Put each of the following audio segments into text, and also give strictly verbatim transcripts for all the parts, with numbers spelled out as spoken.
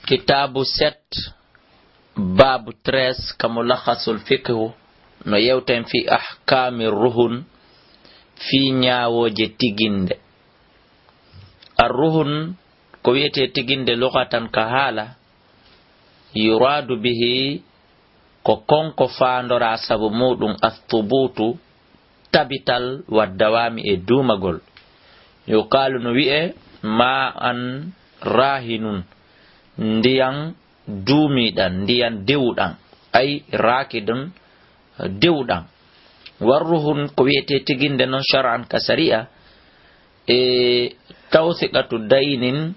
Kitaabu sept, baabu treize, ka Mulakhasul Fiqhu, no yewten fi ahkaami ruhun, fi ñaawooje tiginde. Ar-ruhun, ko wi'etee tiginde lugatan ka haala, yuraadu bihi, ko kon ko faandoraa sabu muuɗum athubuutu, tabital, wa dawaami e duumagol. Yuqaalu no wi'ee, maa an raahinun, ndiyan duumiiɗan, ndiyan dewuɗan, ay raakidun, dewuɗan. Warruhun ko wi'etee tiginde non shar'an ka sari'a, e tawsiqatu daynin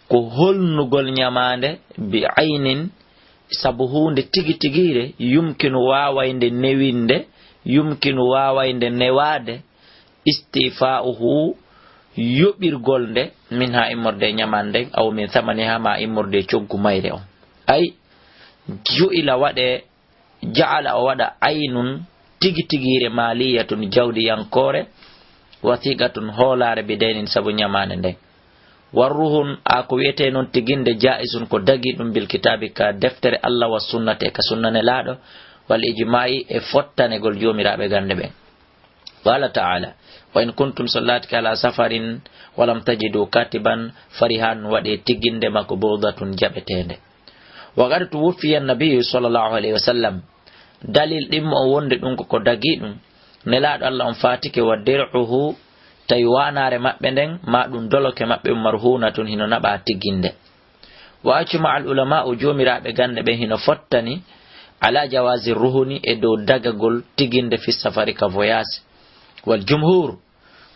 ko holnugol ñamaande bi aynin sabu huunde tigi tigiire yumkinu waawaynde newinde, yumkinu waawaynde newaade, istifaa'uhu yoɓirgol nde, min haa immorde e ñamaande nden, aw min samaniha maa immorde e coggu mayre on. Ay, ju'ila waɗe, ja'ala o waɗa aynun tigi tigiire maaliyatun jawdiyankoore, wasiqatun hoolaare bidaynin sabu ñamaande nden. Warruhun a ko wi'etee non tiginde jaa'isun ko dagii ɗum bil kitaabi ka deftere Allah wa sunnate ka sunna nelaaɗo wal ijmaa'i e fottanegol joomiraaɓe gannde ɓen. Qaala ta'ala, wa in kuntum so laatike ala safarin walam tajidu katiban farihan waɗe tiginde makbudatun jaɓeteende. Wa qad tuwuffiya nabiyyu sallallahu alayhi wa sallam. Dalil ɗimmo on wonde ɗum ko ko dagii ɗum. Nelaaɗo Allah on faatike wa dir'uhu tawi waanaare maɓɓe nden maa ɗum doloke maɓɓe marhuunatun hino naɓaa tiginde. Wa ajma al ulama'u joomiraaɓe gannde ɓen hino fottani ala jawaazi ruhuni e dow dagagol tiginde fi safari ka voyage. Wal jumhur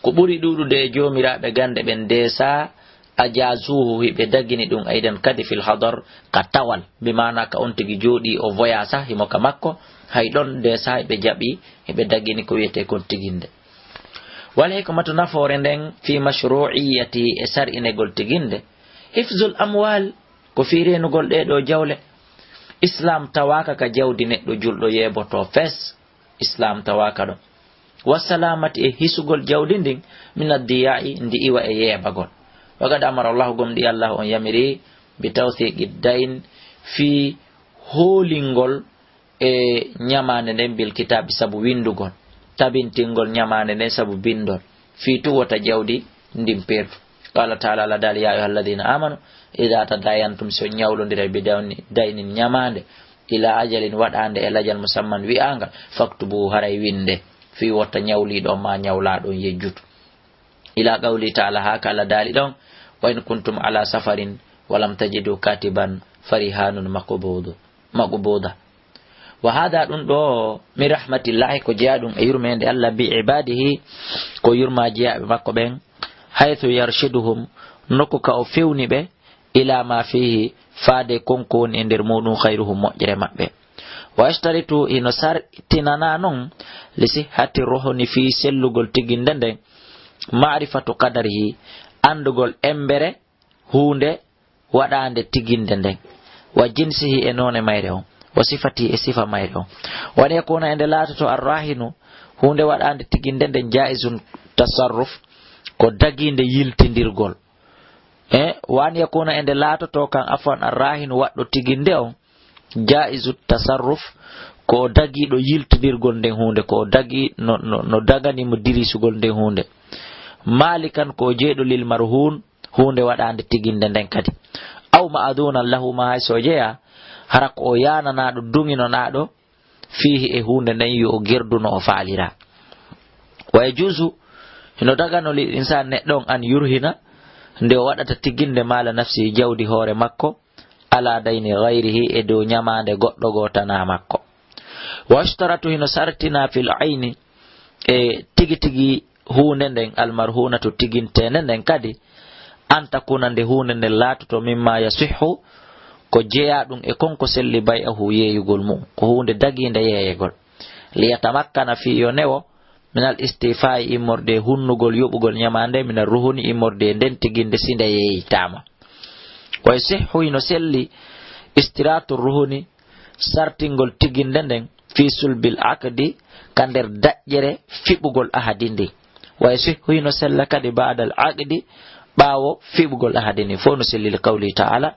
Ko ɓuri ɗuuɗude e joomiraaɓe gannde ɓen deesaa, ajaazuuhu, hiɓe dagini ɗum, aydan kadi fil hadar, ka tawal, bi maanaa ka on tigi jooɗii o voyaasa, himo ka makko, hay ɗon deesaa hiɓe jaɓi, hiɓe dagini ko wi'etee kon tiginde. Wal hikmatu, nafoore nden, fi mashru'iyyati, e sar'inegol tiginde, hifzul amwal, ko fii reenugol ɗee ɗoo jawle. Islaam tawaaka ka jawdi neɗɗo julɗo yeebotoo fes. Islaam tawaaka ɗon. Wa salaamati, e hisugol jawdi ndin, min addiya'i, ndi iwa e yeebagol. Wa qad amara Allahu, gomɗii Allah on yamiri, bi tawsiqi dayn, fii hoolingol e ñamaande nden bil kitaabi sabu winndugol, tabintingol ñamaande nden sabu binndol, fii tun wota jawdi ndin pertu. Qaala ta'ala, Allah daali, yaa ayyuhal ladina amanu, idaa tadaayantum, si on ñawlondiray bi dayni-, daynin ñamaande, ilaa ajalin, waɗaande e lajal musamman wi'aangal, faktubu, haray winnde, fii wota ñawliiɗo on maa ñawlaaɗo on yejjutu. Ilaa qawli ta'ala, haa ka Allah daali ɗon, wa in kuntum ala safarin wa lam tajidu katiban farihanun maqbudu, maqbuda. Wa hada, ɗum ɗoo, min rahmatillahi, ko jeyaa ɗum e yurmeende Allah, bi ibadihi, ko yurmaa jeyaaɓe makko ɓen, haythu yarshiduhum, nokku ka o fewni ɓe, ila ma fihi, faade kon ko woni e nder muuɗum, khayruhum, moƴƴere maɓɓe. Wa yashtaritu, hino sartinanaa non, li sihhati ruhni, fii sellugol tiginde nden, ma'rifatu qadarihi, anndugol embere huunde waɗaande tiginde nden, wa jinsihi, e noone mayre on, wa sifatihi, e sifa mayre on. Wa an yakuna, e nde laatoto, arrahinu, huunde waɗaande tiginde nden, jaizun tasarruf, ko dagiinde yiltindirgol. E, wa an yakuna, e nde laatoto kan, afwan, arrahinu, waɗɗo tiginde on, jaizu tasarruf, ko o dagiiɗo yiltindirgol nden huunde, ko o dagii no, no, no dagani mo dirisugol nden huunde. Malikan, ko o jeyɗo lil marhun, huunde waɗaande tiginde nden kadi. Aw ma'adunan lahu, maa hay so o jeyaa, hara ko o yaananaaɗo, duŋinonaaɗo, fiihi, e huunde nden, yo o gerdu no o faalira. Wa yajuuzu, hino dagano lil insaani, neɗɗo on, an yurhina, nde o waɗata tiginde, maala nafsihi, jawdi hoore makko, ala dayni gayrihi, e dow ñamaande goɗɗo goo tanaa makko. Wa yushtaratu, hino sartinaa, fil ayni, e tigi tigi huunde nden, almarhunatu, tiginteende nden kadi, an takuna, nde huunde nden laatoto, mimma yasihhu, ko jeyaa ɗum e kon ko selli, bay'ahu, yeeyugol mu'un, ko huunde dagiinde yeeyegol, liyatamakkana, fii yo newo, minal istifaa'i, immorde e hunnugol yoɓugol ñamaande, minal ruhuni, immorde e nden tiginde, si nde yeeyitaama. Wa yasihhu, hino selli, ishtiraatu ruhuni, sartingol tiginde nden, fii sulbil aqdi, ka nder daƴƴere fiɓugol ahadi ndin. Wa yasihhu, hino sella kadi, ba'dal aqdi, ɓaawo fiɓugol ahadi ndin. Fow no selli li qawlihi ta'ala,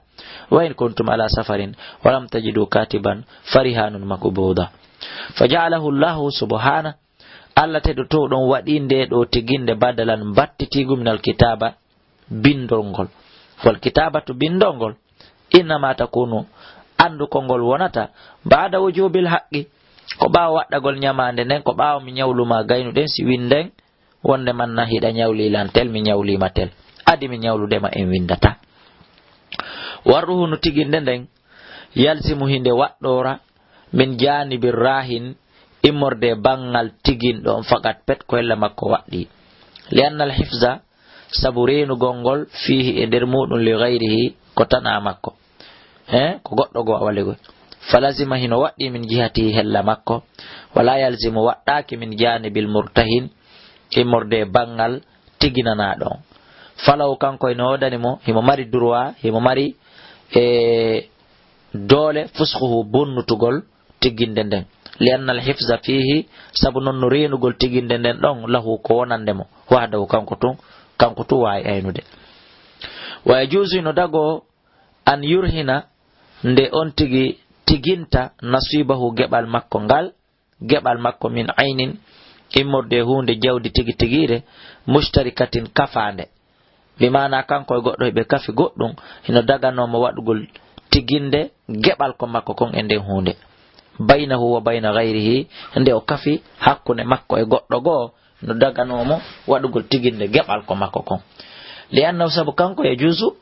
"Wa in kuntum ala safarin wa lam tajidu katiban fa rihanun maqbuda." Fa ja'alahu Allahu subhana, Allah teɗɗo to ɗon waɗi nde ɗo tiginde badalan battitiigu minal kitaba, bindol ngol. Wal kitabatu, bindol ngol, innama takunu, anndu ko ngol wonata, ba'da wujubil haqqi, ko ɓaawo waɗɗagol ñamaande nden, ko ɓaawo mi ñawlu ma gaynu ɗen, si winden wonde man na hiɗa ñawli lan tel, mi ñawli ma tel. Adi mi ñawlude ma, en windata. Warruhu, no tiginde nden, yalzimu, hinde waɗɗoora, min janibi rahin, immorde banngal tiginɗo on, faqat pet ko hella makko waɗɗi. Li anna al hifza, sabu reenugol ngol, fiihi, e nder muɗum, li gayrihi, ko tanaa makko. He, ko goɗɗo goo wali goo. Falazima, hino waɗɗi, min jihatihi, hella makko. Wala yalzimu, waɗɗaaki, min janibil murtahin, immorde banngal tiginanaaɗo on. Falaw, kanko, hino woodani mo, himo mari droit, himo mari, e, doole, fuskhuhu, bonnutugol tigginde nden. Li anna al hifza fiihi, sabu non no reenugol tigginde nden ɗon, lahu, ko wonande mo, wahdahu, kanko tun, kanko tun waawi aynude. Wa yajuuzu, hino dagoo, an yurhina, nde on tigi tiginta, nasiibahu, geɓal makko ngal, geɓal makko, min aynin, immorde e huunde jawdi tigi tigiire, mushtarikatin, kafaande. Bi maanaa kanko e goɗɗo hiɓe kafi goɗɗum, hino daganoo mo waɗugol tiginde geɓal ko makko kon e nden huunde. Baynahu wa bayna gayrihi, nde o kafi hakkunde makko e goɗɗo goo, no daganoo mo waɗugol tiginde geɓal ko makko kon. Li annahu, sabu kanko, yajuuzu,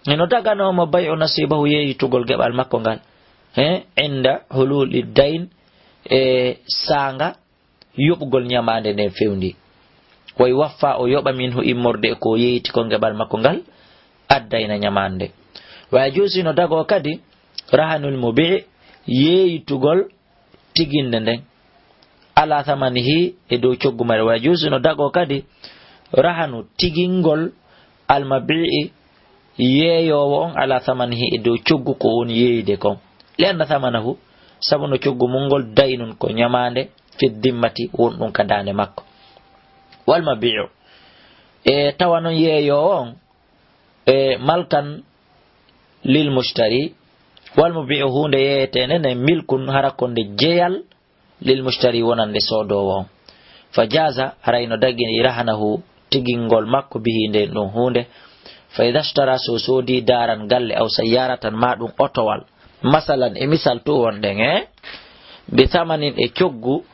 hino daganoo mo bay'u nasiibahu, yeeyitugol geɓal makko ngal, he, inda hululi dayn, e saanga yoɓugol ñamaande nden fewndi. Wa yuwaffa, o yoɓa, minhu, immorde e ko yeeyti kon geɓal makko ngal, addayna ñamaande. Wa yajuuzu, hino dagoo kadi, rahanul mubi'i, yeeyitugol tiginde nden, ala thamanihi, e dow coggu mare. Wa yajuuzu, no dagoo kadi, rahanu, tigingol, al mabi'i, yeeyoowo on, ala thamanihi, e dow coggu ko woni yeeyde kon. Li anna thamanahu, sabu no coggu mun ngol, daynun, ko ñamaande, fi dimmati, wonɗum ka daande makko. Wal mabi'u, e tawa non yeeyoowo on, e malkan lil mushtari, wal mubi'u, huunde yeeyeteende nden, milkun, hara ko nde jeyal, lil mushtari, wonande soodoowo on. Fa jaaza, haray no dagini, rahanahu, tigingol makko, bihi, nden ɗum huunde. Fa idha ishtara, so soodi daaran, galle, aw sayyaratan, ma ɗum otowal. Masalan, e misal tun wonɗen, e bi thamanin, e coggu,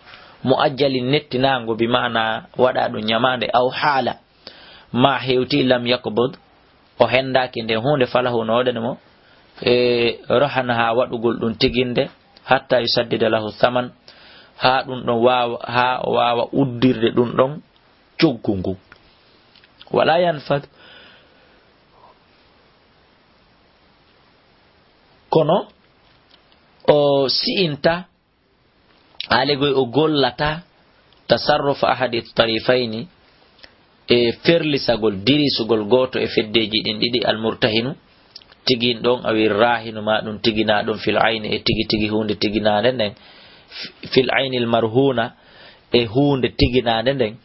mu'ajjalin, nettinaangu, bi maana waɗa ɗum ñamaande, aw haala, ma hewti, lam yaqbud, o hendaaki nden huunde, falahu, no woodani mo, e, rahanaha, waɗugol ɗum tiginde, hatta yusaddida lahu thaman, haa ɗum ɗon waawa, haa o waawa uddirde ɗum ɗon coggu ngu. Wala yanfad, kono o si'inta, aalegoy o gollata, tasarrufa ahadi tarifayni, e ferlisagol, dirisugol gooto e feddeeji ɗin ɗiɗi, almurtahinu, tigin ɗon, awi raahinu, ma ɗum tiginaa ɗum, fil ayni, e tigi tigi huunde tiginaande nden, fil aynil marhuuna, e huunde tiginaande nden,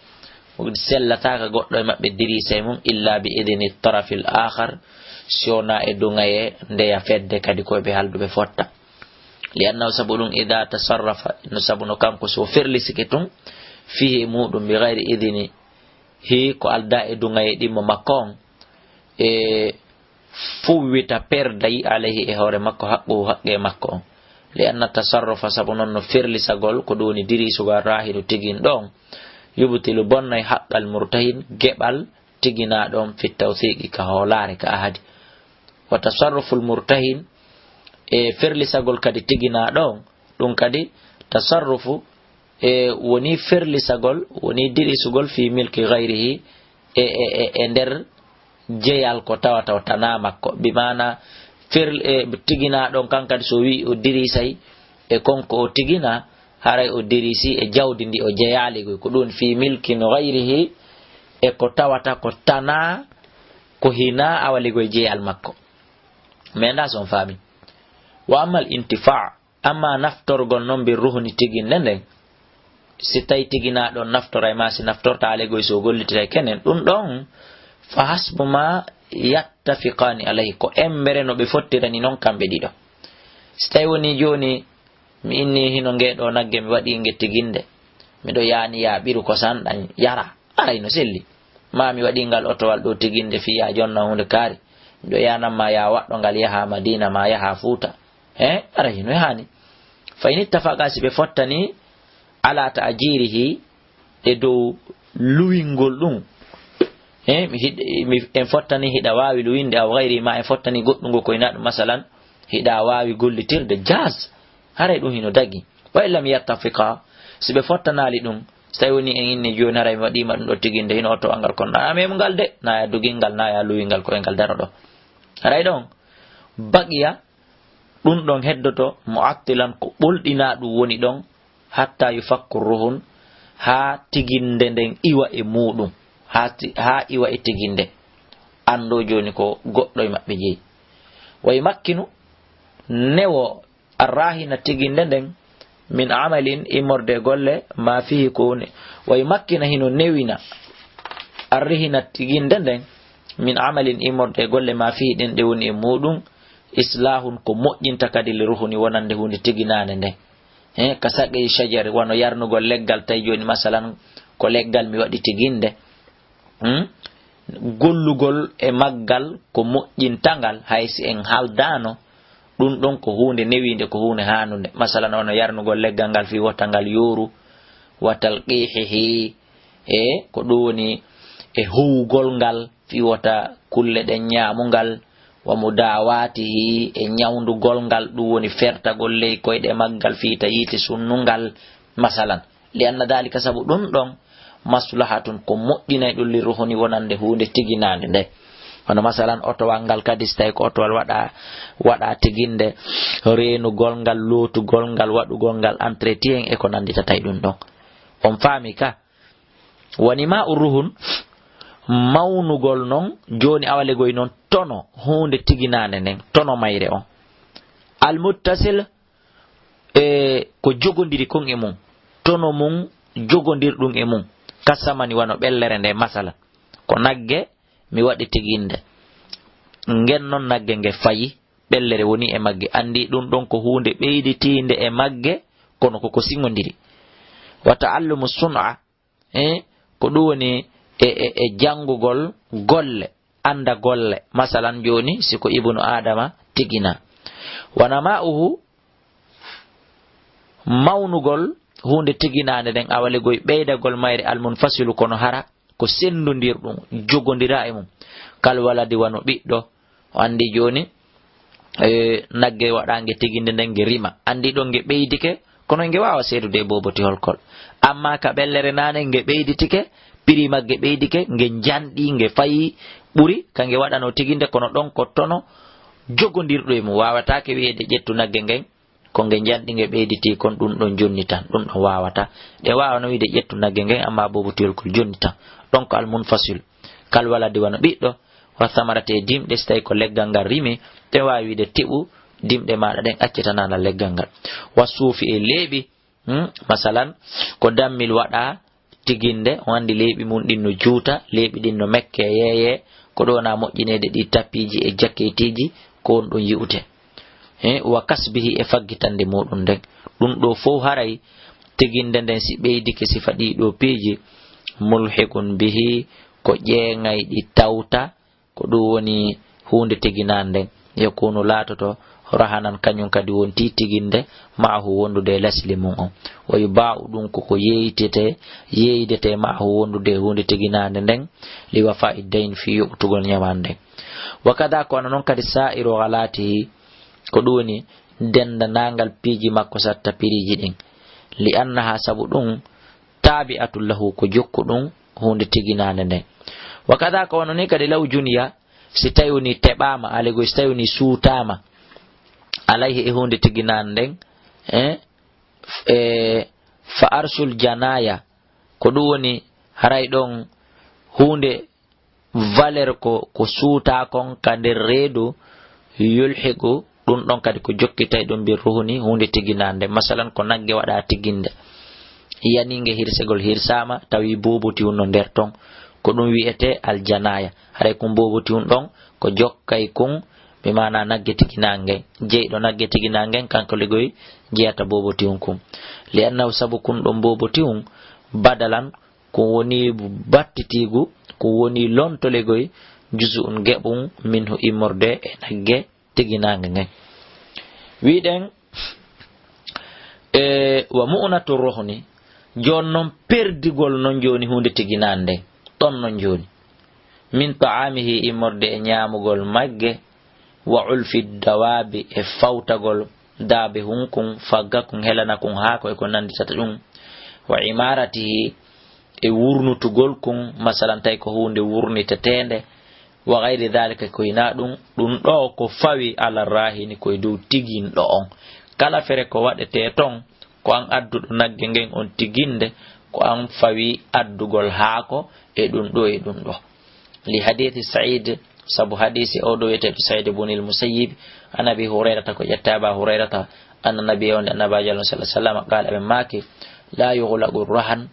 sellataaka goɗɗo e maɓɓe dirisay mum, illa bi idni tarafil aakhar, si wonaa e duŋayee ndeya fedde kadi ko ɓe halduɓe fotta. Li annahu, sabu ɗum, idaa tasarrafa, no sabu no kanko so ferlisike tun, fihi, e muɗum, bi gayri idni hi, ko aldaa e duŋayee ɗimmo makko on, e fuwwita, perday, alayhi, e hoore makko, haqquhu, haqqee makko on. Li anna tasarrufa, sabu non no ferlisagol, ko ɗum woni dirisugol raahinu tigin ɗon, yubtilu, bonnay, haqqal murtahin, geɓal tiginaa ɗon, fi tawthiqi, ka hoolaare, ka ahadi. Wa tasarruful murtahin, e ferlisagol kadi tiginaa ɗon, ɗum kadi tasarrufu, e woni ferlisagol, woni dirisugol, fi milki gayrihi, e, e, e, e nder jeyal ko tawata o tanaa makko. Bi maana fer-, e, tiginaa ɗon kan kadi so wi'i o dirisay e kon ko o tiginaa, haray o dirisi e jawdi ndi o jeyaali goy. Ko ɗum fi milkin gayrihi, e ko tawata ko tanaa, ko hinaa awaligoy jeyal makko. Mi anndaa si on faami. Wa ammal intifaa, amma naftorgol non bi ruhni tiginde nden, si tawi tiginaa ɗon naftoray ma, si naftorta aalegoy so gollitiray kenen, ɗum ɗon Fa hasbu ma yattafiqani alayhi, ko embere no ɓe fottirani non kamɓe ɗiɗo. Si tawi woni jooni mi inni hino ngee ɗoo nagge, mi waɗi nge tiginde, miɗo yaani yaa ɓiru ko sanɗan yara, aray no selli. Ma mi waɗi ngal otowal ɗoo tiginde fii yaa jonna huunde kaari, miɗo yaanan ma yaa waɗɗo ngal yaha Madiina ma yaha Fuuta. Eh, aray hino haani. Fa in ittafaqa, si ɓe fottani, ala ta'jirihi, e dow luwingol ɗum. Eh, mi hiɗ-, mi, en fottani hiɗa waawi luwinde, aw gayri ma, en fottani goɗɗum ngo koynaa ɗum, masalan, hiɗa waawi gollitirde, jaz. Haray ɗum hino dagi. Wa in lam yattafiqa, si ɓe fottanaali ɗum, si tawi woni en inni jooni haray mi waɗii ma ɗum ɗo tiginde, hino otowal ngal kono, na a memu ngal de, na a dogii ngal, na a luwii ngal ko e ngal daro ɗo. Haray ɗon, baqiya, ɗum ɗon heddoto mu'attilan, ko ɓolɗinaa ɗum woni ɗon, hatta yufakku ruhun, haa tiginde nden iwa e muuɗum, haa ti-, haa iwa e tiginde. Anndoo jooni ko goɗɗo e maɓɓe jeyi. Wa yumakkinu, newo arrahina tiginde nden, min amalin, immorde e golle, ma fihi, ko woni, wa yumakkina, hino newina, arrihina tiginde nden, min amalin, immorde e golle, ma fihi, ɗen ɗe woni e muuɗum, islahun, ko moƴƴinta kadi, li ruhuni, wonande huunde tiginaande nden. He, ka saqi shajari, wano yarnugol leggal, tawi jooni, masalan, ko leggal mi waɗi tiginde. Hmm? Gollugol e maggal ko moƴƴinta ngal, hay si en haaldaano, ɗum ɗon ko huunde newiinde, ko huunde haanunde. Masalan, wano yarnugol leggal ngal fii wota ngal yooru, wa talqiihihi, e ko ɗum woni e howugol ngal, fii wota kulle ɗen ñaamu ngal, wa mudawaatihi, e ñawndugol ngal, ɗum woni fertagol ley koyɗe maggal fii ta yiite sunnungal, masalan. Li anna daalika, sabu ɗum ɗon, maslahatun, ko moƴƴinay ɗum, li ruhuni, wonande huunde tiginaande nde. Hono masalan, otowal ngal kadi, si tawi ko otowal waɗa, waɗa tiginde, reenugol ngal, lootugol ngal, waɗugol ngal entretien e ko nannditata e ɗum ɗon. On faami ka? Woni ma u ruhun, mawnugol non, jooni awalegoy non, tono, huunde tiginaande nden, tono mayre on. Almuttasil, e ko jogondiri kon e mun, tono mun jogondirɗum e mun, ka samani wano ɓellere nde, masala, ko nagge mi waɗi tiginde, ngen non nagge nge fayi, ɓellere woni e magge, anndi ɗum ɗon ko huunde ɓeyditiinde e magge, kono koko siŋondiri. Wa ta'allumu sun'a, eh, ko ɗum woni e, e, e janngugol golle, annda golle. Masalan, jooni, si ko ibnu Aadama tigina. Wa nama'uhu, mawnugol huunde tiginaande nden, awalegoy ɓeydagol mayre, almunfasilu, kono hara ko senndodirɗum, jogondira e mum. Kal waladi, wano ɓiɗɗo, O anndi jooni, eh, nagge waɗaange tiginde nden nge rima. Anndi ɗon nge ɓeydike, kono nge waawa seedude e boobotihol kol. Ammaa ka ɓellere naane nge ɓeyditike, piri magge ɓeydike, nge njanɗi, nge fayi, ɓuri ka nge waɗanoo tiginde, kono ɗon ko tono jogondirɗo e mum. Waawataake wi'eede ƴettu nagge ngen, ko nge njanɗi nge ɓeyditii kon, ɗum ɗon jonni tan, ɗum ɗon waawataa. Ɗe waawa no wiide ƴettu nagge ngen, ammaa boobotihol kol jonni tan. Ɗon ko almunfasil. Kal waladi wano ɓiɗɗo, wa samarati e dimɗe, si tawi ko leggal ngal rimi, ɗe waawi wiide teɓu dimɗe maaɗa ɗen, accitanaa ngal leggal ngal. Wa suufi e leeɓi, hmm, masalan, ko dammil waɗaa, tiginde, on anndi leeɓi mum ɗin no juuta, leeɓi ɗin no mekke, yeeye, ko ɗo wonaa moƴƴineede ɗi tapiiji e jakkeetiiji, ko on ɗon yi'ute. He, wa kasbihi e faggitande muɗum nden. Ɗum ɗo fow haray tiginde nden si ɓeydike sifa ɗii ɗo piiji, mulhiqun bihi, ko ƴeeŋayɗi tawta, Ko ɗum woni huunde tiginaande nden. Yakunu laatoto rahanan kañum kadi wonti tiginde ma'ahu wondude e lasli mum on. Wa yubaa'u ɗum ko ko yeeytete, yeeydete ma'ahu wondude e huunde tiginaande nden li wafaa'i dayn fii yoɓtugol ñamaande nden. Wa kada ko wano non kadi saa'iru ghalaatihi ko ɗum woni denndaangal piiji makko satta piriiji ɗin. Li annaha sabu ɗum taabi'atun lahu ko jokku ɗum huunde tiginaande nden. Wa kada ko wano ni kadi law juniya si tawi woni teɓaama, alayhi si tawi woni suutaama, alayhi e huunde tiginaande nden, eh, eh, fa arshul janaya, ko ɗum woni haray ɗon huunde valeur ko, ko suutaa kon ka nder reedu, yulhiqu, ɗum ɗon kadi ko jokkitay ɗum bir ruhuni huunde tiginaande. Masalan, ko nagge waɗaa tiginde, yaniinge hirsegol hirsaama, tawi buubuti wonno nder ton, Ko ɗun wi'etee aljanaya. Haray kun boobotihun ɗon, ko jokkay kun, bi maana nagge tiginaange ngen. Jeyɗo nagge tiginaange ngen, kanko ligoy jeyata boobotihun kun. Li annahu sabu kun ɗon boobotihun, badalan, kun woni battitiigu, kun woni lonto ligoy, juzu'un geɓun, minhu immorde e nagge tiginaange ngen. Wi'ɗen, e, wa mu'unatu ruhni, jooni non perdigol non jooni huunde tiginaande nden, ɗon non jooni. Min ta'amihi, immorde e ñaamugol magge, wa ulfi dawaabi, e fawtagol daabe hun kun, fagga kun, helana kun haako e ko nannditata ɗun, wa imaratihi, e wurnutugol kun, masalan, tawi ko huunde wurniteteende, wa gayri daalika, ko hinaa ɗun, ɗun ɗoo ko fawi ala raahini, ko e dow tiginɗo on. Kala fere ko waɗetee ton, ko an adduɗo nagge ngen on tiginde, ko an fawi addugol haako e ɗun ɗoo e ɗun ɗoo. Li hadiisi Sa'iid, sabu hadiisi oo ɗoo wi'eteeɗo Sa'iid ibnil Musayyib, an Abi Hurayrata, ko ƴettee Aba Hurayrata, anna nabiyya, wonde Annabaajo Allah sallallahu alaihi wasallam, qaala, ɓe maaki, laa yughlaqu rahan,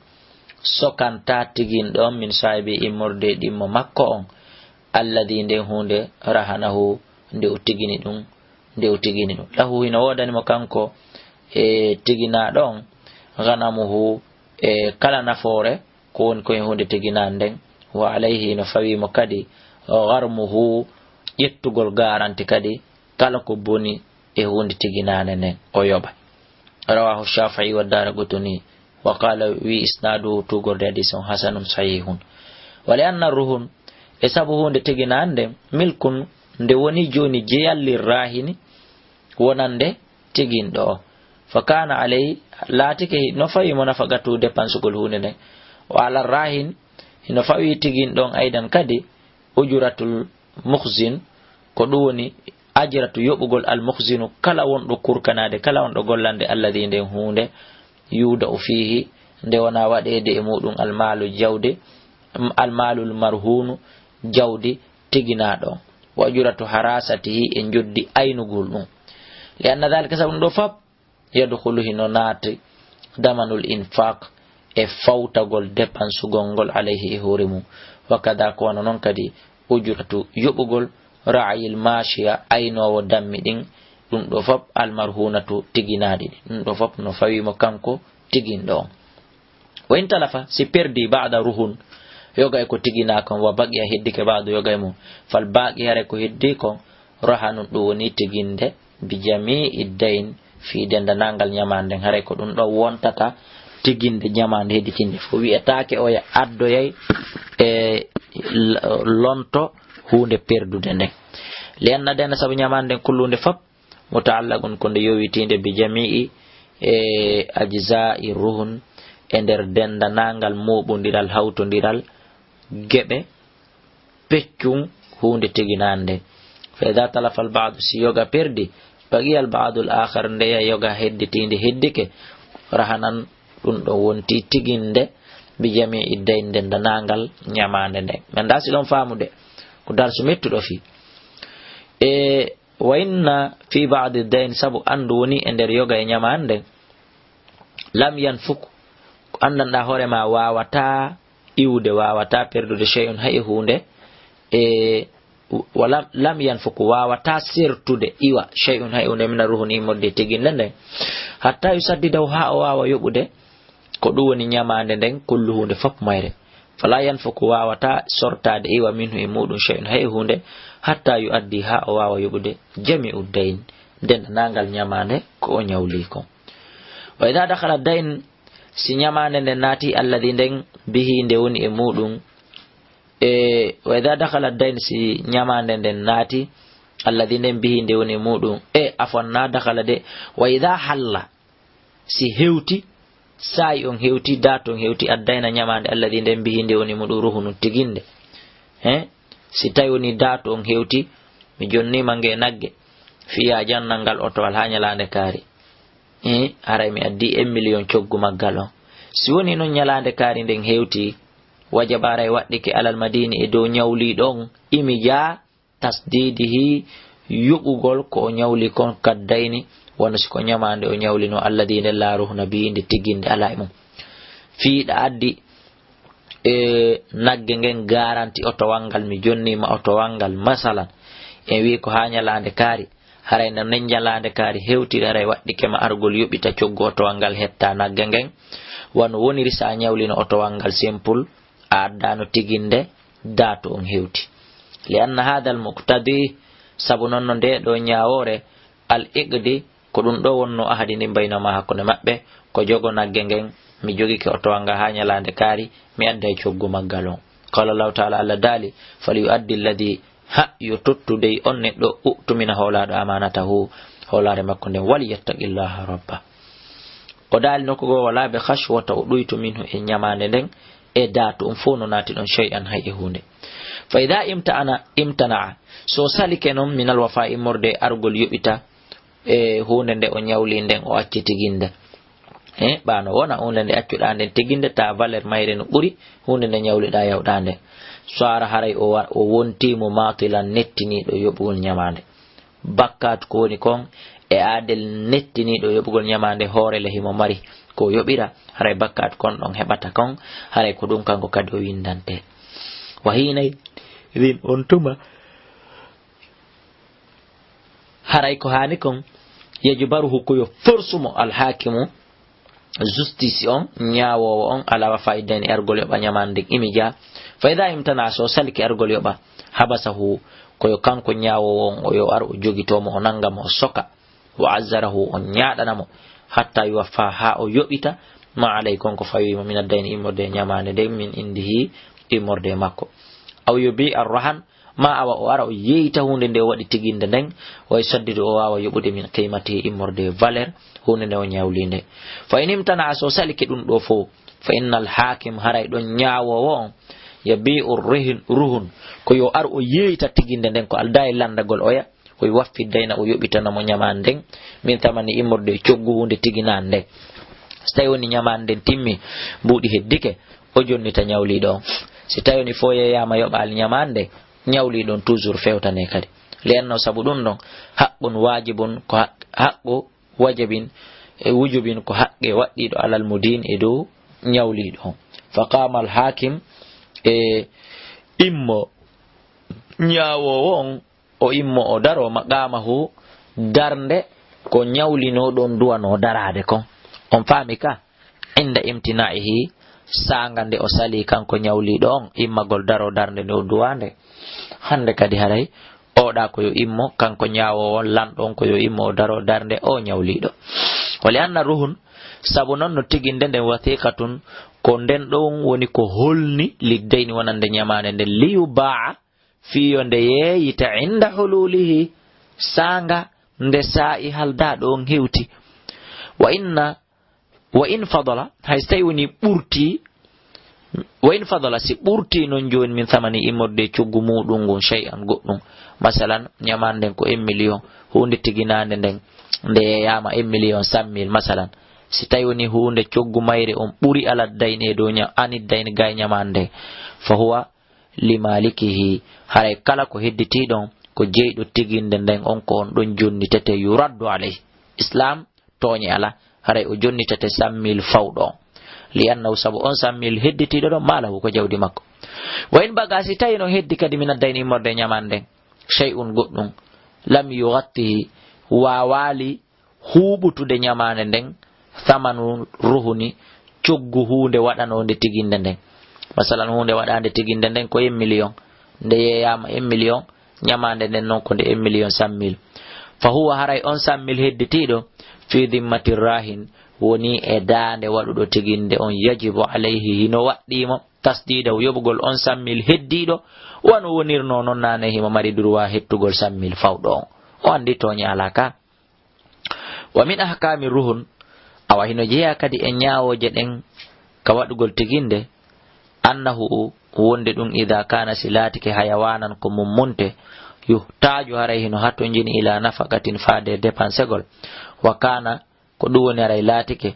sokantaa tiginɗo on, min saahibi, immorde e ɗimmo makko on, alladhi, nden huunde, rahanahu, nde o tigini ɗun, nde o tigini ɗun. Lahu, hino woodani mo kanko e tiginaaɗo on, ghanamuhu, e kala nafoore, ko woni ko e huunde tiginaande nden, wa alayhi, hino fawii mo kadi, gharmuhu, ƴettugol garanti kadi, kala ko boni e huunde tiginaande nden, o yoɓa. Rawahu Shafi'i wa Daraqutni, wa qala, wi isnaduhu, tuugorde hadiisi on, hasanun sahihun. Wa li anna ruhun, e sabu huunde tiginaande nden, milkun, nde woni jooni jeyal, lirrahini, wonande tiginɗo o. Fa kana alayhi, laatike no fawi mo nafaqatu, depansugol huunde nden. Wa ala rahin, hino fawi tiginɗo on aydan kadi, ujratul mukhzin, ko ɗun woni ajratu yoɓugol al mukhzinu, kala wonɗo kurkanaade, kala wonɗo gollande alladhi, nden huunde, yuda'u fihi, nde wona waɗeede e muɗum al maalu, jawdi, al maalul marhunu, jawdi tiginaaɗo on, wa ujratu harasatihi, e njoddi aynugol ɗum. Li anna dhalika, sabu ɗum ɗoo fop, yadkhulu, hino naati, damanul infaq, e fawtagol depansugol ngol, alayhi, e hoore mum. Wa kada, ko wano non kadi, ujratu, yoɓugol, ra'ayil maashiya, aynoowo dammi ɗin, ɗum ɗoo fop, almarhunatu, tiginaaɗi ɗin. Ɗum ɗoo fop no fawii mo kanko tiginɗo on. Wa in talafa, si perdi, ba'da ruhun, yoga e ko tiginaa kon, wa baqiya, heddike, ba'du, yoga e mum, fal baqi, hare ko heddii kon, rahanun, ɗum woni tiginde, bi jami'i dayn, fii denndanangal ñamaande nden, haray ko ɗum ɗon wontata tiginde ñamaande hedditinde fof. Wi'etaake o ya-, addoyay e l-, lonto huunde perdude nden. Li anna dayna, sabu ñamaande nden, kullu nde fop, muta'allaqun, ko nde yowitiinde, bi jami'i, e ajza'i ruhun, e nder denndanangal mooɓondiral, hawtondiral geɓe peccun huunde tiginaande nden. Fa idha talafa al ba'du, si yoga perdi, baqiya al ba'du al akhar, ndeya yoga hedditiinde heddike, rahanan, ɗum ɗon wonti tiginde, bi jami'i dayn, denndanangal ñamaande nden. Men da si ɗon faamude, ko darsu mettuɗo fii. E wa inna fi ba'di dayn, sabu anndu woni e nder yoga e ñamaande nden, lam yanfuk, ko anndanɗaa hoore maa waawataa iwude, waawataa perdude, shay'un, hay huunde, e wa lam, lam yanfuk, waawataa sertude, iwa, shay'un, hay huunde, mina ruhuni, immorde e tiginde nden, hatta yusaddidahu, haa o waawa yoɓude, ko ɗum woni ñamaande nden, kullu, huunde fop mayre. Fala yanfuku, waawataa sortaade, iwa, minhu, e muɗum, shay'un, hay huunde, hatta yu'addi, haa o waawa yoɓude, jami'u dayn, denndanangal ñamaande ko o ñawli kon. Wa idha dakhala dayn, si ñamaande nden naati, alladhi, nden, bihi, nde woni e muɗum, e, wa idha dakhala dayn, si ñamaande nden naati, alladhi, nden, bihi, nde woni e muɗum, e, afwan, na dakhala de, wa idha halla, si hewti, saa'i on hewti, daatu on hewti, addayna, ñamaande, alladhi, nden, bihi, nde woni muɗum, ruhunun, tiginde. He? Si tawi woni daatu on hewti, mi jonnii ma nge nagge, fiya jannal ngal otowal haa ñalaande kaari. E, haray mi addi en miliyon coggu maggal on. Si woni non ñalaande kaari nden hewti, wajaba, haray waɗɗike, alal madini, e dow ñawliiɗo on, imi jaa, tasdidihi, yoɓugol ko o ñawli kon, kaddayni, wano si ko ñamaande o ñawlino, alladhi, nde, la ruhna bihi, nde tiginde alaa e mum. Fii ɗa addi e nagge ngen garanti otowal ngal, mi jonnii ma otowal ngal, masalan, en wi'i ko haa ñalaande kaari, haray no nden ñalaande kaari hewtiri, haray waɗɗike ma argol yoɓita coggu otowal ngal, hetta nagge ngen, wano woniri si a ñawlino otowal ngal simple, a addaano tiginde, daatu on hewti. Li anna haadal muqtadi, sabu non no ndee ɗoo ñaawoore, al iqdi, ko ɗum ɗoo wonnoo ahadi ndin baynahuma, hakkunde maɓɓe, ko jogo nagge ngen, mi jogike otowal ngal haa ñalaande kaari, mi adday coggu maggal on. Qaala Allahu ta'ala, Allah daali, "Fal yu'addi alladhi", ha yo tottu dey on neɗɗo, "u'tumina", hoolaaɗo, "amaanatahu", hoolaare makko nden, "wal yattaqillaha rabba." O daali nokku goo, "Wala bi khashwata", o ɗuytu, "minhu", e ñamaande nden, e daatu on fow no naati ɗon, "shay'an", hay e huunde. "Fa idha imta'ana, imtana'a", so salike non, "minal wafa", immorde e argol yoɓita, e huunde nde o ñawli nden, o acci tiginde. E ɓaano wona huunde nde accuɗaa nden tiginde, ta valeur mayre no ɓuri huunde nde ñawliɗaa yawɗaa nde. Saara haray o wa-, o wontii mo maatilan, nettiniiɗo yoɓugol ñamaande. Bakkaatu ko woni kon e aadel, nettiniiɗo yoɓugol ñamaande hoore le himo mari ko yoɓira, haray bakkaatu kon ɗon heɓata kon, haray ko ɗum kanko kadi o winndante. Wa hiina idin, on tuma, haray ko haani kon, yajbaruhu, ko yo forsu mo alhaakimu, justice on, ñaawoowo on, ala wafa'i dayni, argol yoɓa ñamaande ndin imija. Fa idha imtana, so salike argol yoɓa, habasahu, ko yo kanko ñaawoowo on, o yo ar o jogitoo mo, o nanga mo, o soka. Wa azzarahu, o ñaaɗana mo, hatta yuwaffa, haa o yoɓita, ma alay, kon ko fawii mo, min addayni, immorde e ñamaande nden, min indihi, immorde e makko. Aw yubi arrahan, ma awa o ara o yeeyita huunde nde o waɗi tiginde nden, wa yusaddidu, o waawa yoɓude, min qiimatihi, immorde e valeur huunde nde o ñawli nde. Fa in imtana'a, so salike ɗum ɗoo fow, fa innal haakim, haray ɗon ñaawoowo on, yabi'u ruhun, ruhun, ko yo ar o yeeyita tiginde nden, ko aldaa e lanndagol oya, ko yo waffi dayna, o yoɓitana mo ñamaande nden, min tamani, immorde e coggu huunde tiginaande nden. So tawi woni ñamaande nden timmi, mbuuɗi heddike, o jonnita ñawliiɗo on. Si tawi woni fow yeeyaama yoɓaali ñamaande nden, ñawliiɗo on toujours fewtane kadi. Li annahu, sabu ɗum ɗon, haqqun waajibun, ko haq-, haqqu wajabin, e wujubin, ko haqqe waɗɗiiɗo alal mudiin, e dow ñawliiɗo on. Fa qaamal haakim, e immo ñaawoowo on, o immo o daro maqaamahu, darnde ko ñawlinooɗo on duwanoo daraade kon. On faami ka? Inda imtinaa'ihi, saanga nde o salii kanko ñawliiɗo on, immagol daroo darnde nde o duwaa nde. Hannde kadi haray, oɗa ko yo immo, kanko ñaawoowo on, lanɗo on, ko yo immo o daroo darnde o ñawliiɗo. Wa li anna ruhun, sabu non no tiginde nden, wathiqatun, ko nden ɗon woni ko holni, liddayni, wonande ñamaande nden, liyubaa'a, fii yo nde yeeyita inda hululihi, saanga nde saa'i haldaaɗo on hewti. Wa inna, wa in fadala, hay so tawi woni ɓurti, wa in fadala, si ɓurti non jooni, min samani, immorde e coggu muuɗum ngun, shay'an, goɗɗum. Masalan, ñamaande nden ko un million, huunde tiginaande nden, nde yeeyaama un million cent mille, masalan. Si tawi woni huunde coggu mayre on ɓuri alal dayni e dow ña-, anid dayni gay ñamaande nden, fa huwa li malikihi, haray kala ko hedditii ɗon, ko jeyɗo tiginde nden on, ko on ɗon jonnitete, yuraddu alayhi. Islam tooñe alaa, haray o jonnitete cent mille fawɗo on. Li annahu, sabu on cent mille hedditiiɗo ɗon, maalahu, ko jawdi makko. Wa in baqa, si tawi no heddi kadi min addayni, immorde e ñamaande nden, shay'un, goɗɗum, lam yugattihi, waawaali huuɓutude ñamaande nden, samanu ruhuni, coggu huunde waɗanoonde tiginde nden. Masalan, huunde waɗaande tiginde nden ko un million, nde yeeyaama un million, ñamaande nden non ko nde un million cent mille. Fa huwa, haray on cent mille hedditiiɗo, fi dimmati raahin, woni e daande waɗuɗo tiginde on, yajibu alayhi, hino waɗɗii mo, tasdiidahu, yoɓugol on cent mille heddiiɗo, wano wonirnoo non naane, himo mari droit hettugol cent mille fawɗo on. O anndi tooñe alaa ka. Wa min ahkaami ruhun, awa hino jeyaa kadi e ñaawooje ɗen ka waɗugol tiginde, annahu, wonde ɗum, idaa kaana, si laatike, hayawaanan, ko mummunte, yuhtaaju, haray hino hatonjini, ilaa nafaqatin, faade e dépensegol, wa kaana, ko ɗum woni, haray laatike,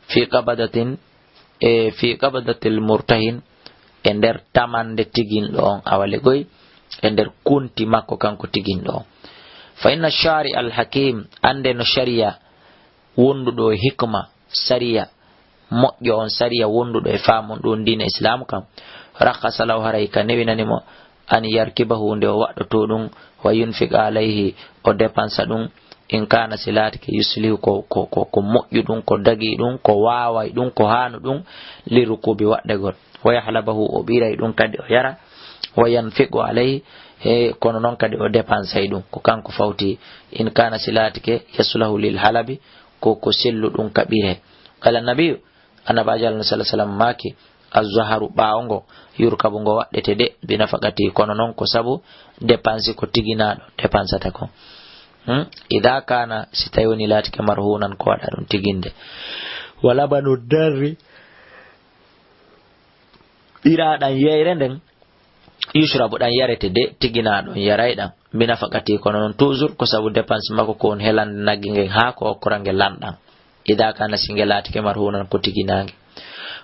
fii qabadatin, e fii qabadatil murtahin, e nder tamande tiginɗo on, awa legoy, e nder konti makko kanko tiginɗo on. Fa inna shari al hakim, annde no shari'a wonduɗo e hikma, sariya, moƴƴo on, sariya wonduɗo e faamon ɗun diina Islaamu kan, rakhasa lahu, haray ka newinani mo, an yarkibahu, nde o waɗɗotoo ɗun, wa yunfiqa alayhi, o depansa ɗun, in kaana, si laatike, yuslihu, ko, ko, ko, ko moƴƴu ɗun, ko dagii ɗun, ko waaway ɗun, ko haanu ɗun, li rukubi, waɗɗegol. Wa yahlabahu, o ɓiray ɗun kadi o yara, wa yanfiqu alayhi, he, kono non kadi o depansay ɗun, ko kanko fawti, in kaana, si laatike, yaslahu lil halabi, ko, ko sellu ɗun ka ɓire. Qala nabiyu, Annabaajo Allah sallallahu alaihi wasallam maaki, "Az-zaharu, ɓaawo ngo, yurkabu, ngo waɗɗete de, bi nafaqati, kono non ko sabu depansi ko tiginaaɗo depansata kon." Hmm? Ida kana, si tawi woni laatike marhunan ko waɗa ɗun tiginde. Wa labanu darri, ɓiraaɗan yeyre nden, yushrabu, ɗan yarete de, tiginaa ɗon yaray ɗan. Bi nafaqati, kono non toujours ko sabu dépense makko ko on helande nagge ngen haa ko okkora nge lanɗan. Ida kana, si nge laatike marhunan ko tiginaange.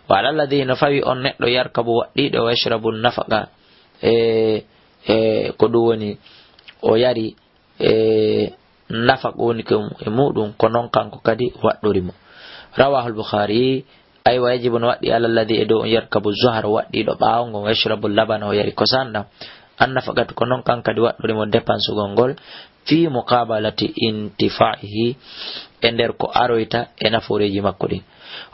Wa ala alladhi, no fawi on neɗɗo yarkabu waɗɗiiɗo o yashrabu nafaqa, e, e, ko ɗum woni o yari e nafaq woni ko e muɗum, ko non kanko kadi waɗɗori mo. Rawahul Bukhari, ay wa yajibu no waɗɗi ala alladhi e dow on yarkabu zuhar waɗɗiiɗo ɓaawo ngon, yashrabu labana o yari kosan ɗan. An nafaqatu ko non kan kadi waɗɗori mo dépensugol ngol, fi muqabalati intifa'ihi e nder ko aroyta e nafooreeji makko ɗin.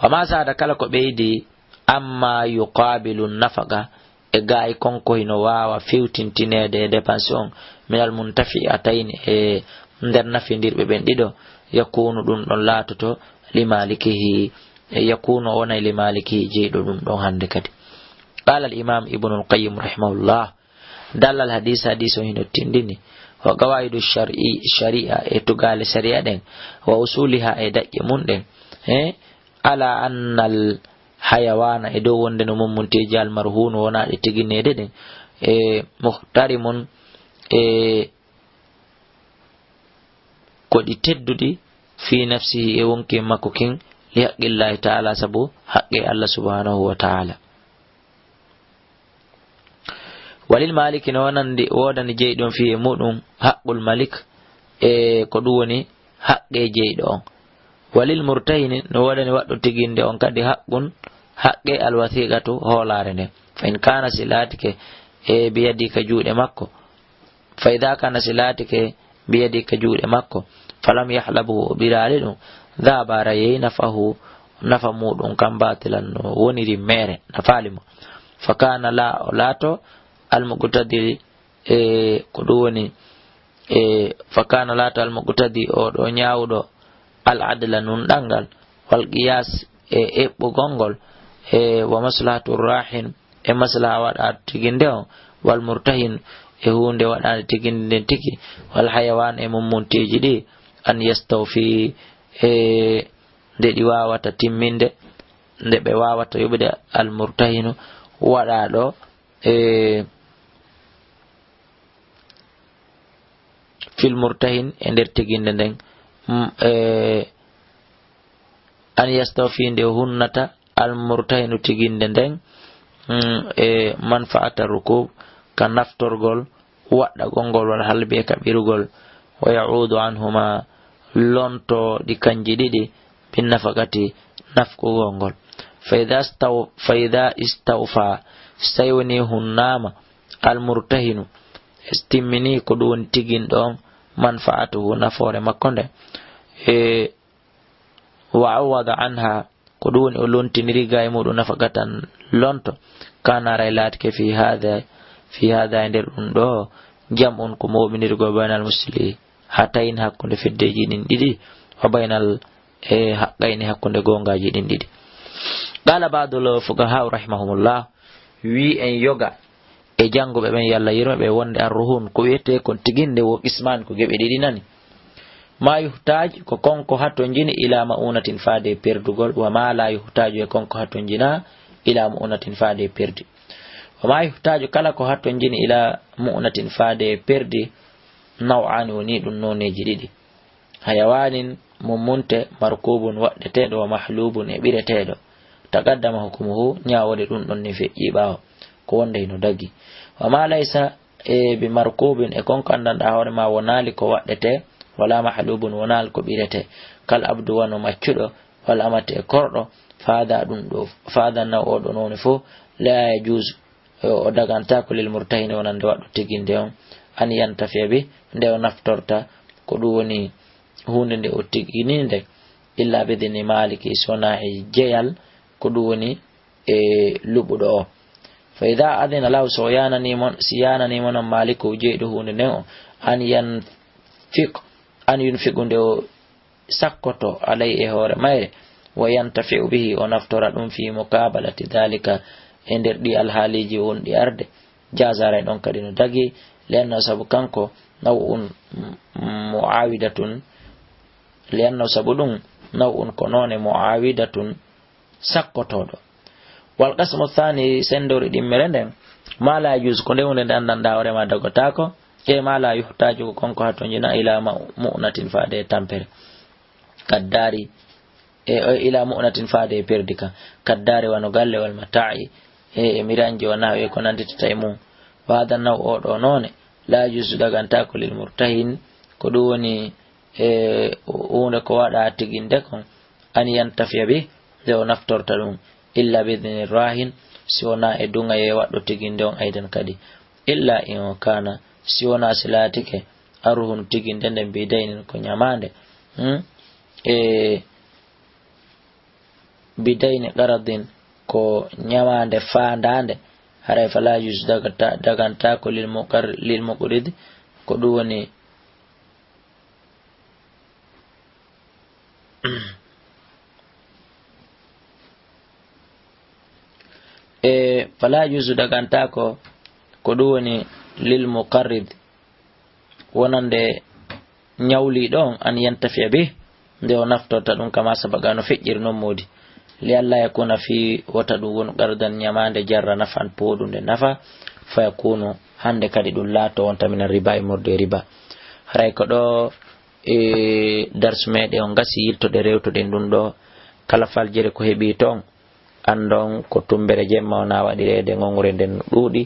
Wa ma zada kala ko ɓeydi amma yuqabilu nafaqa e gaay kon ko hino waawa fewtintineede e dépense on, minal muntafi'atayni e nder nafindirɓe ɓen ɗiɗo, yakunu ɗum ɗon laatoto li malikihi, e yakunu o wonay li malikihi jeyɗo ɗum ɗon hannde kadi. Qala al imam Ibnul Qayyim rahimahullah, dallal hadis, hadis on hino tindini, wa qawaidu shar'i, shari'a e tugaale shari'a ɗen, wa usuliha e daƴƴe mun ɗen, he, ala annal hayawaana, e dow wonde no mummunteeji almarhuunu wonaaɗe tigineede ɗen, e muhtarimun, e ko ɗi tedduɗi, fi nafsihi, e wonki makko kin, li haqqillahi ta'ala, sabu haqqe Allah subhanahu wa ta'ala. Walil maliki no wonandi, woodani jeyɗo on fii e muɗum haqqul malik, e ko ɗum woni haqqe jeyɗo on. Walil murtahini no woodani waɗɗo tiginde on kadi haqqun, haqqe alwathiqatu hoolaare nden. Fa in kana si laatike e biyadi ka juuɗe makko, fa idha kana si laatike biyadi ka juuɗe makko, falam yahlabuhu o ɓiraali ɗum, dhahaba ara yehi nafahu, nafa muɗum kan batilan no woniri mere, nafaali mo. Fa kana la o laato almuqtadi, e ko ɗum woni, e fa kana laato almuqtadi o ɗo ñaawuɗo al adla nunɗal ngal, wal qiyas e eɓɓugol ngol, e wa maslahatu rahin e maslaha waɗaɗo tiginde on, wal murtahin e huunde waɗaande tiginde nden tigi, wal hayawan e mummunteeji ɗi, an yastawfi e nde ɗi waawata timminde, nde ɓe waawata yoɓude al murtahinu waɗaɗo e fil murtahin e nder tiginde nden, mm, e an yastawfi nde hunnata al murtahinu tiginde nden, mm, e manfaata rukub ka naftorgol waɗɗagol ngol wal halbi e kaɓirugol, wa ya'udu anhuma lonto ɗi kanji ɗiɗi bin nafaqati nafqugol ngol. Fa idha staw-, fa idha istawfa, si tawi woni hunnaama al murtahinu, timmini ko ɗum woni tiginɗo on manfaatuhu nafoore makko nde, e wa awwada anha ko ɗum woni o lontiniri ga e muɗum nafaqatan lonto, kana aray laatike fi hada, fi hada e nder ɗum ɗo, jam'un ko mooɓindirgol baynal musli hatayn hakkunde feddeji ɗin ɗiɗi, wa baynal e haqqayni hakkunde gongaaji ɗin ɗiɗi. Qala ba'dul fuqaha rahimahumullah, wi en yoga e jannguɓe ɓen, Yalla yurme ɓe, wonde arruhun, ko wi'etee kon tiginde, wo qisman, ko geɓe ɗiɗi nani. Ma yuhtaaj, ko kon ko hatonjini, ila ma'unatin, faade e perdugol, wa ma la yuhtaaju, e kon ko hatonjina, ila ma'unatin, faade e perdi. Wa ma yuhtaaju, kala ko hatonjini, ila ma'unatin, faade e perdi, naw'aani, woni ɗum nooneeji ɗiɗi. Hayawaanin, mummunte, markuubun, waɗɗeteeɗo, wa mahluubun, e ɓireteeɗo. Taqaddama hukumuhu, ñaawoore ɗum ɗon ne feƴƴi ɓaawo, ko wonde hino dagi. Wa ma laysa, e, bi markuubin, e kon ko anndanɗaa hoore maa wonaali ko waɗɗetee, wala mahluubun, wonaali ko ɓiretee. Kal abdu, wano maccuɗo, والأمة e korɗo, فهذا ɗum ɗoo, فهذا النوع oo ɗoo noone fof, لا يجوز, o dagantaako, للمرتهن wonande waɗɗo tiginde on, أن ينتفع به nde o naftorta ko ɗum woni huunde nde o tiginii nde, إلا بإذن مالكه si wonaa e jeyal ko ɗum woni e luɓuɗo o. فإذا أذن له, so o yaananii mo, si yaananii mo non Maaliku jeyɗo huunde nden o, أن ينفق, أن ينفق nde o sakkoto عليه e hoore mayre, وينتفع به o naftora ɗum في مقابلة ذلك e nder ɗii alhaaliiji wonɗi arde, جاز haray ɗon kadi no dagii, لأنه sabu kanko نوع معاودة, لأنه sabu ɗum نوع ko noone معاودة sakkotooɗo. والقسم الثاني sendoori ɗimmere nden, ما لا يجوز ko nde huunde nde anndanɗaa hoore maa dagotaako, e ما لا يحتاج ko kon ko hatonjinaa إلى مؤ-، مؤنة faade e tampere. كالدار, e, e, إلى مؤنة faade e perdi kan. كالدار wano galle والمتاع, e, e miranji ونحوه ko nannditata e mum. وهذا النوع oo ɗoo noone, لا يجوز dagantaako للمرتهن, ko ɗum woni e huunde ko waɗaa tiginde kon, أن ينتفع به nde o naftorta ɗum, إلا بإذن الراهن si wonaa e duŋayee waɗɗo tiginde on أيضا kadi, إلا إن كان si wonaa si laatike, الرهن tiginde nden بدين ko ɲamaande, hmm? E بدين قرض ko ɲamaande faandaande, haray فلا يجوز dagata-, dagantaako للمقر-، للمقرض ko ɗum woni E فلا يجوز dagantaako ko ɗum woni للمقرض wonande ɲawliiɗo on أن ينتفع به nde o naftorta ɗum كما سبق no feƴƴiri non moodi لئلا يكون fii wota ɗum wonu قرضا ɲamaande جر نفعا pooɗunde nafa فيكون hande kadi ɗum laato on من الربا immorde e riba. Haray ko ɗoo e darsu meɗen on gasi, yiltoɗen rewtoɗen ɗum ɗoo. Kala faljere ko heɓi toon, anndon ko tumbere jemma wona waɗireede, ŋoŋre nden no ɗuuɗi.